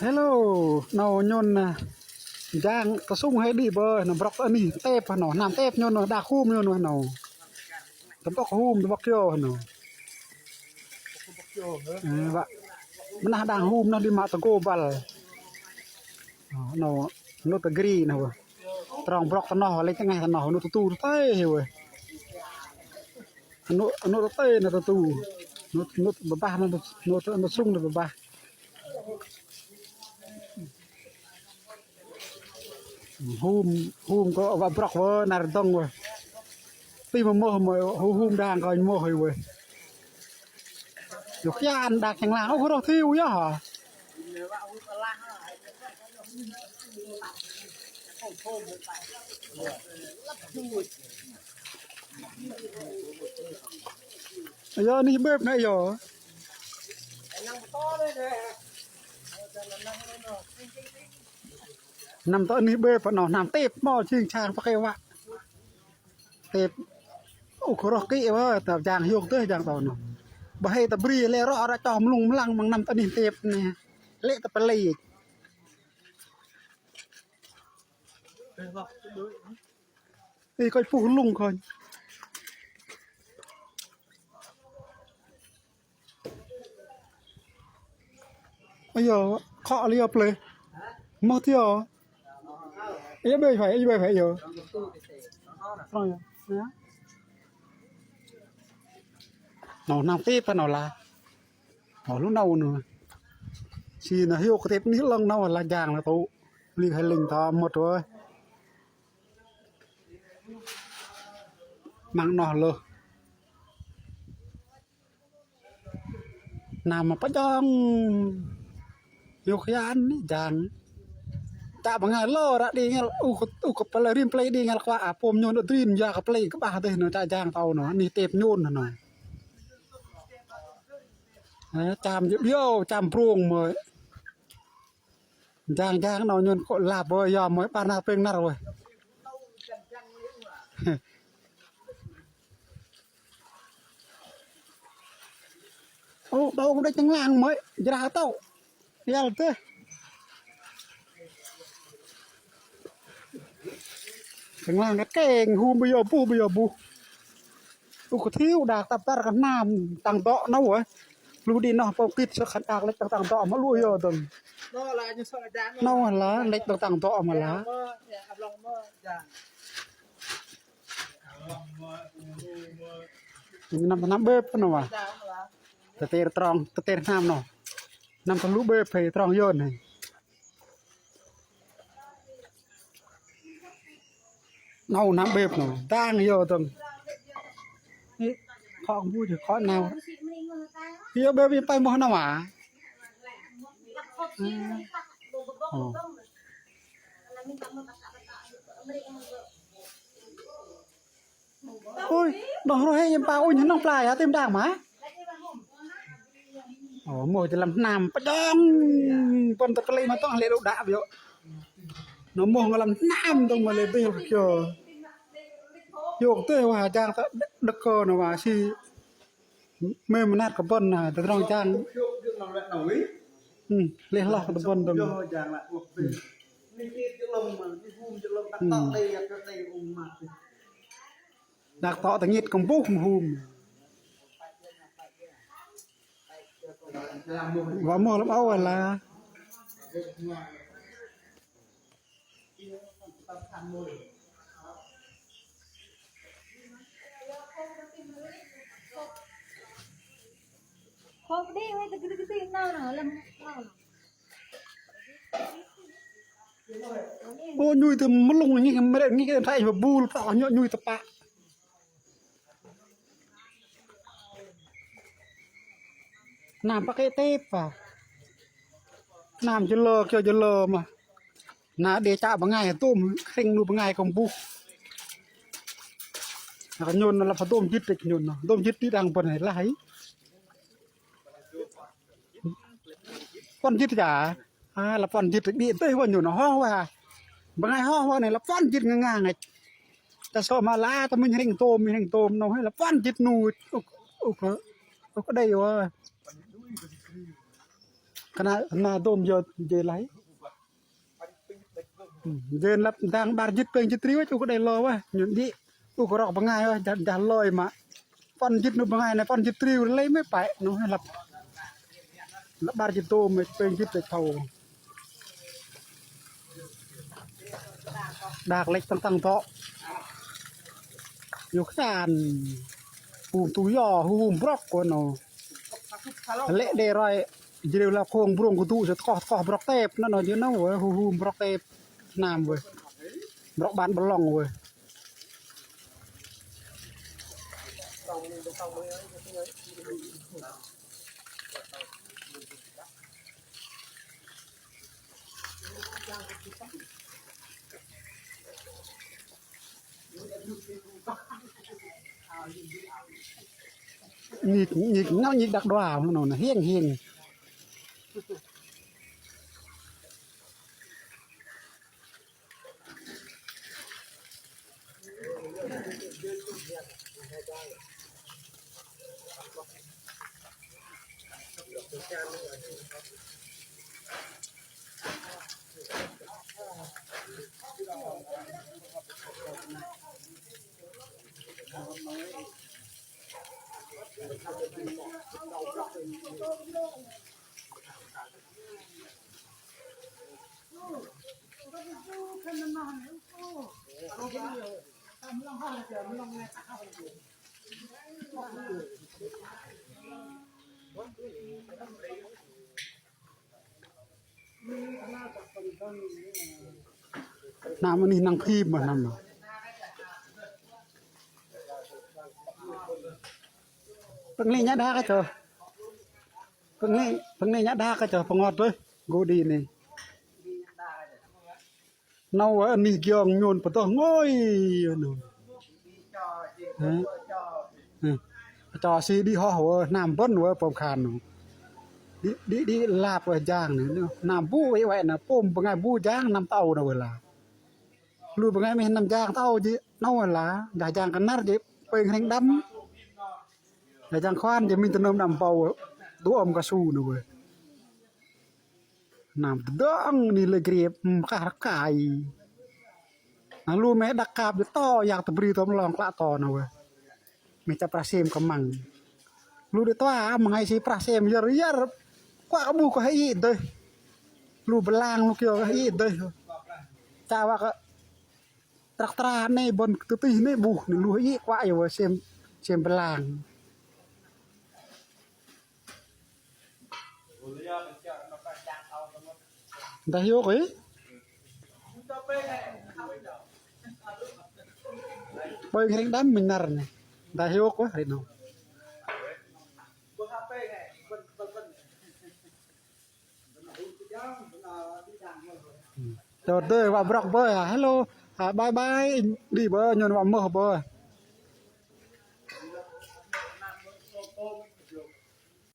ເຮລໂລ ເນາະ ຍົນນະ ຢ່າງກະສຸງໃຫ້ດີເບີນະ ບລັອກອັນນີ້ເຕັບເນາະ ນ້ຳເຕັບຍົນນະ ດາກຫູມຍົນນະເນາະ ຕະບອກຫູມ ຕະບອກໂຍເນາະ ເອີ ວະ ມັນນະ ດາກຫູມນະ ດີມາຕະໂກບັນ ເນາະ ໂນຕະກຣີນະ ວະ ຕຣອງບລັອກຕະເນາະ ເລັກຈັ່ງໄງຕະເນາະ ໂນຕະຕູຕະເຕ້ເວີຍ ອະນຸ ອະນຸຕະເຕນະຕະຕູ ນຸ ນຸບະບາ ນຸ ນຸ ນຸສຸງນະບະບາ ຫູມ ຫູມກໍວ່າບລັອກເວີນາຣະດົງເວີ ຕີມາໂມໂມ ຫູມ ຫູມດາງກໍໂມເຮີເວີ ຢູ່ຂຽນດາກແຂງລາງ ໂອ້ ໂຄໂຣທິວຢາ ອາຍອ ນີ້ເບບນະອາຍອ ນ້ຳຕອນນີ້ເບບເນາະ ນ້ຳເຕັບໝໍ້ຊິງຊາງປະເກວະ ເຕັບ ໂອໂຄໂຣກິເວີ ຕາຢາງໂຍກເຕີຢາງຕອນເນາະ ບໍ່ໃຫ້ຕະບຣີແລເຣາະລະຈອມລຸງມະລັງມັງ ນ້ຳຕອນນີ້ເຕັບນີ້ ເລະຕະປະເລກ ເອີຍ ຂ້ອຍປູລຸງຂ້ອຍ ອາຍອ ເຄາະລຽບເລີຍ ໝົດຍອ ອາຍອ ເບີໃຜ ອາຍອ ເບີໃຜ ອາຍອ ເນາະ ນ້ຳຕີປະເນາະລະ ເອົາລູກເນົ່າໜຶ່ງ ຊີນະ ຫິວກະຕິບນີ້ລອງເນົ່າລະຢ່າງລະໂຕ ລີກໃຫ້ລິງຕາໝົດເວີຍ ມັງເນາະເລີ ນ້ຳມາປະຈອງ ຢູ່ຂະຍານນີ້ຈາງ ຈະບັງງານລໍລະດີງານ ອຸກະ ອຸກະປະລະຣິມເປລດີງານກວ່າອາໂປມໂຍນອະດຣີນຢາກະເປລກະບາເດເນາະ ຈະຈາງເຕົາເນາະ ນີ້ເຕັບໂຍນຫັ້ນເນາະ ຈາມຢຽວ ຈາມໂປງເມີຍ ຈາງ ຈາງເນາະ ໂຍນໂຄລາບເວີຍ ຍອມເມີຍ ປານາເປັງນາເວີຍ. ໂອ້ ເບົາໄດ້ຈັ່ງລາງເມີຍ ຢາເຕົາ ຢາເຕີ ຈັ່ງລາງກັນເກັ່ງ ຫູມບໍ່ຢອບບຸ ບໍ່ຢອບບຸ ອຸກະທິວດາກຕັບຕັດກັນນ້ຳຕັງເຕາະເນາະເວີຍ ລູດີເນາະ ປອງກິດສະຂັນອາກເລັກຕ່າງໆເຕາະມາລຸຍເອີດງ ເນາະລະ ເລັກຕ່າງໆເຕາະມາລະ ນ້ຳ ນ້ຳເບີບເນາະວ່າ ຕະເຕຣຕຣອງ ຕະເຕຣນ້ຳເນາະ ນ້ຳທະລຸເບີບໄປຕຣອງໂຍນໃຫ້ ເອົານ້ຳເບບເນາະ ຕ່າງຢູ່ຕົງ ນີ້ ເຄາະບູຈະເຄາະແນວ ເອີ ເບບໄປໝົດນະຫວາ ອືມ ໂອ້ ໂອ້ຍ ນ້ອງເຮົາເຮັດຫຍັງປາ ໂອ້ຍ ນ້ອງປາຍ ເຕັມດາກມາ ໂອ້ ໂມຈະລຳນ້ຳປະດອງ ປນຕະປະເລມາຕ້ອງເລໂດດາບໂຍ ນ້ອງໂມງລຳນ້ຳຕ້ອງມາເລເບລເກຍໂຍກເຕວ່າຈາງຕະດະກອນວ່າຊິ ເມມະນາດກະບົນນະ ຕະຕຣອງຈາງ ອືມ ເລລອກກະບົນດອງ ອືມ ດາກເຕາະຕະຫງິດກຳບຸມຫູມ ວ່າມໍລຳເອົາຫັ້ນລະ ໂອ້ ຍຸຍເຖິງມາລົງນີ້ ມາເລັດນີ້ ໄທມາບູລປະ ຍະ ຍຸຍຕະປະ ນ້ຳປະເກເຕປະ ນ້ຳຈະເລີກ ຈະເລີມາ ນາເດຈະບະງາຍ ໂຕມເຄັ່ງນູບະງາຍກອງບຸ ລະກະຍົນລະພະໂຕມຈິດເດັກຍົນ ໂຕມຈິດຕິດັງປະໄນຫຼາຍ ປອນຈິດຈາ ອາ ລະປອນຈິດດີເຕຍວ່າຢູ່ນະ ຮ້ອງວ່າ ບາງໄງຮ້ອງວ່ານີ້ລະປອນຈິດງາງໆ ຕະຊອມາລາ ຕະມິນເຮັງໂຕມ ເຮັງໂຕມ ເນາະ ໃຫ້ລະປອນຈິດນູ ໂອ ໂອ ໂອ ກະໄດ້ວ່າ ຂະໜາດໜ້າດົມເຢີເຢໄລ ເດີນລັບດາງບາດຢິດເປີງຈິດຕຣີວະ ອຸກະໄດ້ລໍວະ ຍອນດິ ອຸກະຣອກບະງາຍວະ ຈະ ຈະລອຍມາ ຟອນຢິດນຸບະງາຍນະ ຟອນຢິດຕຣີວະ ໄລໄມ່ໄປເນາະ ລັບ ລັບບາດຢິດໂຕມ ເປີງຢິດໄດ້ເທົ່າ ດາກເຫຼັກຕັ້ງໆເທາະ ຢູ່ຂານ ພູມຕູຢໍ ຫູມບຣອກກວ່າເນາະ ເລະເດຣອຍ Jrêu la không brông kơ tŭ sĕt koh koh brŏk tep năn nơ jrêu nâu wơ hu hu brŏk tep. Nam wơ. Brŏk ban bơlŏng wơ. Nhik, nhik, nau nhik dak dua, nau, nau, hiêng, hiêng. Nam ni nang phim mah nam. Pang ni nya dah ka cho. Pang ni, pang ni nya dah ka cho pangot tu. Go di ni. Nau ani giong nyon patoh ngoi anu. Hah? Hah? Cho si di hoh wơ, nam bơ̆n wơ pom khan nu. Di, di, di lap wơ jang ni. Nam bu wei wei na, pom pangai bu jang nam tau na wơ la. Lu pangai meh nam jang tau ji, nau wơ la. Jah jang kanar ji, peng ring dam. Jah jang khoan ji, min tơnơm dam pau wơ. Tu om ka su na wơ. Nam tơdang ni lê griêp, hmm, kah rakai. Nang lu meh dak kap di to, yak tơbri tơm long klak to na wơ. Meh chap prah sem kơmăng. Lu di toa, măng ai si prah sem yơr yơr. Kuak bu kơ hei dơi. Lu bơlang lu kio kơ hei dơi. Cha wă kơ Trak tra ne bon tu tih ne buh ne luh i kwa yo sem, sem belang. Dah yo ko. Poi ngring dam minar ne. Dah yo ko rino. Jot dơi wak brok bơi. Hello. Ha, bye bye. Đi bơi, nhon wak mơ bơi.